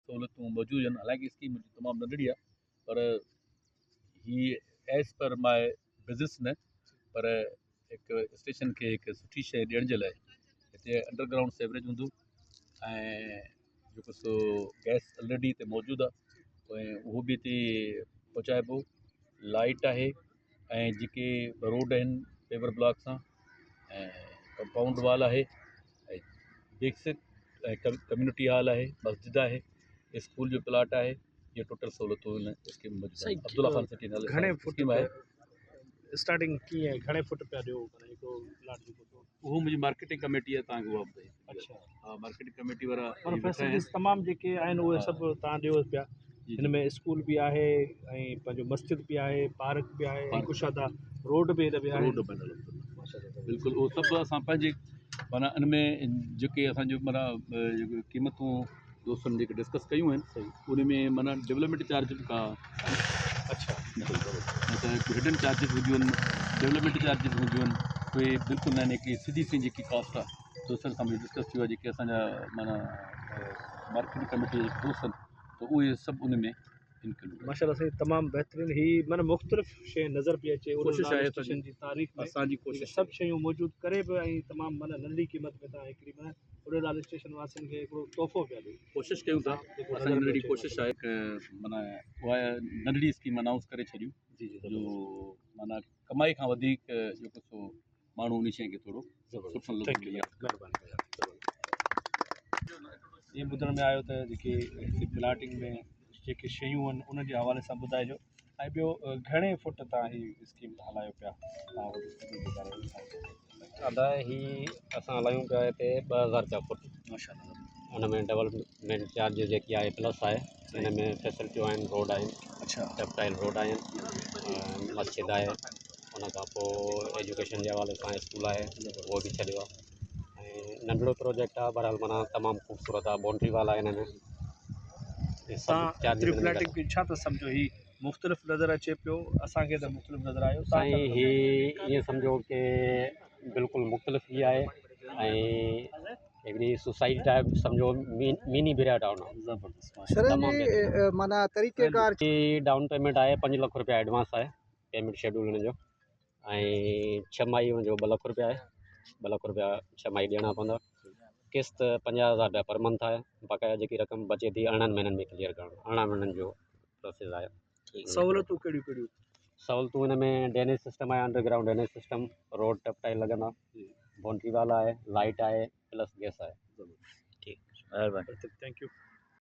سهولتون موجود آهن. حالانڪه اسڪيم منهنجي تمام ننڍڙي آهي، پر هي ايز پر ماء بزنس نه، پر هڪ اسٽيشن کي هڪ سٺي شيء ڏيڻ جي لاء هتي انڊر گرائونڊ سيوريج هوندو ۽ جيڪو سو گئس آلريڊي هتي موجود آهي ۽ اهو به هتي پهچائبو. لائيٽ آهي ۽ جيڪي روڊ آهن پيور بلاڪ سان ۽ ڪمپائونڊ وال آهي ۽ بيسڪ ۽ ڪميونٽي هال آهي، مسجد آهي، اسڪول جو پلاٽ آهي. اهي ٽوٽل سهولتون هن اسڪيم ۾ موجود آهن. عبدالله خان سٽي نالي گهڻي سان فوٽ اسڪيم آهي. اسٽارٽنگ ڪيئن گهڻي فوٽ پيا ڏيو هڪڙو پلاٽ جيڪو ٿو؟ اهو منهنجي مارڪيٽنگ ڪميٽي آهي، توهان کي اها ٻڌائي. اڇا. ها، مارڪيٽنگ ڪميٽي وارا پر اهي ويٺا آهن. فيسلٽيز تمام جيڪي آهن اهي سڀ توهان ڏيو پيا. جي هن جي. ۾ اسڪول به آهي ۽ پنهنجو مسجد به آهي، پارڪ به آهي ۽ پارڪ ڪشادا روڊ به هن ۾ آهن. روڊ به آهن. بلڪل، اهو سڀ اسان پنهنجي معنيٰ ان ۾ جيڪي اسانجو معنيٰ جيڪي قيمتون دوستن جيڪي ڊسڪس ڪيون آهن ان ۾ معنيٰ ڊولپمينٽ چارج به ڪا اڇا نه ته هڊن چارجز هونديون آهن، ڊولپمينٽ چارجز هونديون آهن، اهي بلڪل نه آهن. هڪڙي سڌي سئي جيڪي ڪاسٽ آهي دوستن سان منهنجو ڊسڪس ٿيو آهي، جيڪي اسانجا معنيٰ مارڪيٽ ڪميٽي جا جيڪي دوست آهن، ته اهي سڀ ان ۾ انڪلوڊ آهن. ماشاءالله سائين، تمام بهترين. هي معنيٰ مختلف شيء نظر پئي اچي ڪوشش آهي اسٽيشن جي تاريخ ۾ اسان جي ڪوشش سڀ شيون موجود ڪري به ۽ تمام معنيٰ ننڍي قيمت ۾ توهان هڪڙي معنيٰ اڏيرلال اسٽيشن واسين کي هڪڙو تحفو پيا ڏيو. ڪوشش ڪيون ٿا، اسان جي ننڍڙي ڪوشش آهي. معنيٰ اها ننڍڙي اسڪيم انائونس ڪري ڇڏيون جي جي جو معنيٰ ڪمائي کان وڌيڪ جيڪو سو ماڻهو ان شيء کي ٿورو سٺو thank you, مهرباني. ائين ٻڌڻ ۾ آيو ته جيڪي هتي پلاٽنگ ۾ جيڪي شيون آهن ان جي حوالي سان ٻڌائجو، ۽ ٻيو گهڻي فوٽ تان هي اسڪيم هلايو پيا توهان وٽ اسڪيم جي باري ۾؟ ادا، هي اسان هلايون پيا هتي 2000 رپيا فوٽ. ماشاءالله. ان ۾ ڊولپمينٽ چارج جيڪي آهي پلس آهي. ان ۾ فيسلٽيون آهن، روڊ آهن، اڇا ٽيپٽائل روڊ آهن، مسجد آهي، ان کان پوءِ ايجوڪيشن جي حوالي سان اسڪول آهي، اهو به ڇڏيو آهي ۽ ننڍڙو پروجيڪٽ آهي، بهرحال معنيٰ تمام خوبصورت آهي. بائونڊري وال آهي هن ۾ توهان ايتري پلاٽنگ ڇا ٿا سمجهو؟ هي مختلف نظر اچي پيو، اسان کي ته مختلف نظر آيو. سائين، هي ائين سمجهو ڪه بلڪل مختلف به آهي ۽ هڪڙي سوسائٽي ٽائپ سمجهو، مني بريا ٽائون آهي. زبردست. سر، هن جي معنيٰ طريقيڪار؟ ڊائون پيمينٽ آهي 5 لک روپيا، ايڊوانس آهي، پيمينٽ شيڊول هن جو ۽ 6 ماهي هن جو 2 لک روپيا آهي. 2 لک روپيا 6 ماهي ڏيڻا پوندا. قسط 50,000 رپيا پر منٿ آهي. باقاعده جيڪي رقم بچي ٿي 18 مهينن ۾ ڪليئر ڪرڻ، 18 مهينن جو پروسيس آهي. سهولتون ڪهڙيون ڪهڙيون؟ سهولتون هن ۾ ڊرينيج سسٽم آهي، under ground drainage system, road ٽپ ٽائل لڳندا، بائونڊري وال آهي، لائيٽ آهي، پلس گئس آهي. ٺيڪ، مهرباني. Thank you.